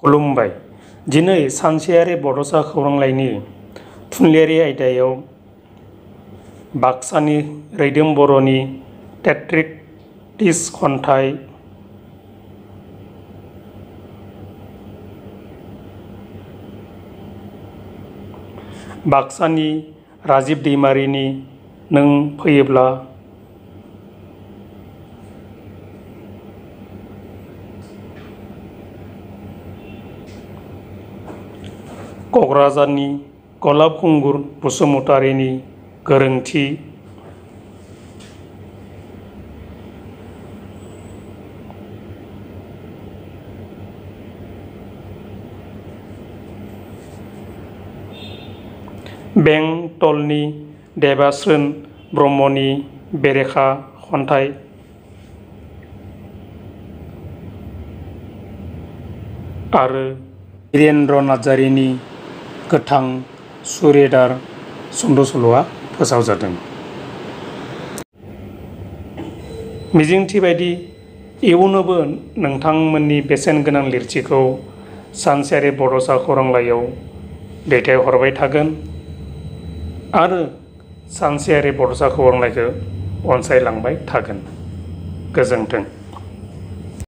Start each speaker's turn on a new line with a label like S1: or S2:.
S1: खुलुमबाय। दिनै सानसेयारि बड'सा खौरांलाइनि थुनलाइयारि आयदायाव बाक्सानि रैदोम बर'नि टेट्रिक्टिस खन्थाइ, बाक्सानि राजिब दैमारिनि नों फैयोब्ला, क'क्राझारनि गलाब खुंगुर बसुमतारिनि गोरोंथि, बेंटलनि देबास्रोन ब्रह्मनि बेरेखा खन्थाइ, आरो वीरेन्द्र नार्जारिनि गोथां सुरेदार सुंद' सल'आ फोसावजादों। मिजिंथि बायदि इयुनावबो नोंथांमोननि बेसेन गोनां लिरथिखौ सानसेयारि बड'सा खौरांलाइयाव दैथायहरबाय थागोन आरो सानसेयारि बड'सा खौरांलाइखौ अनसायलांबाय थागोन। गोजोन्थों।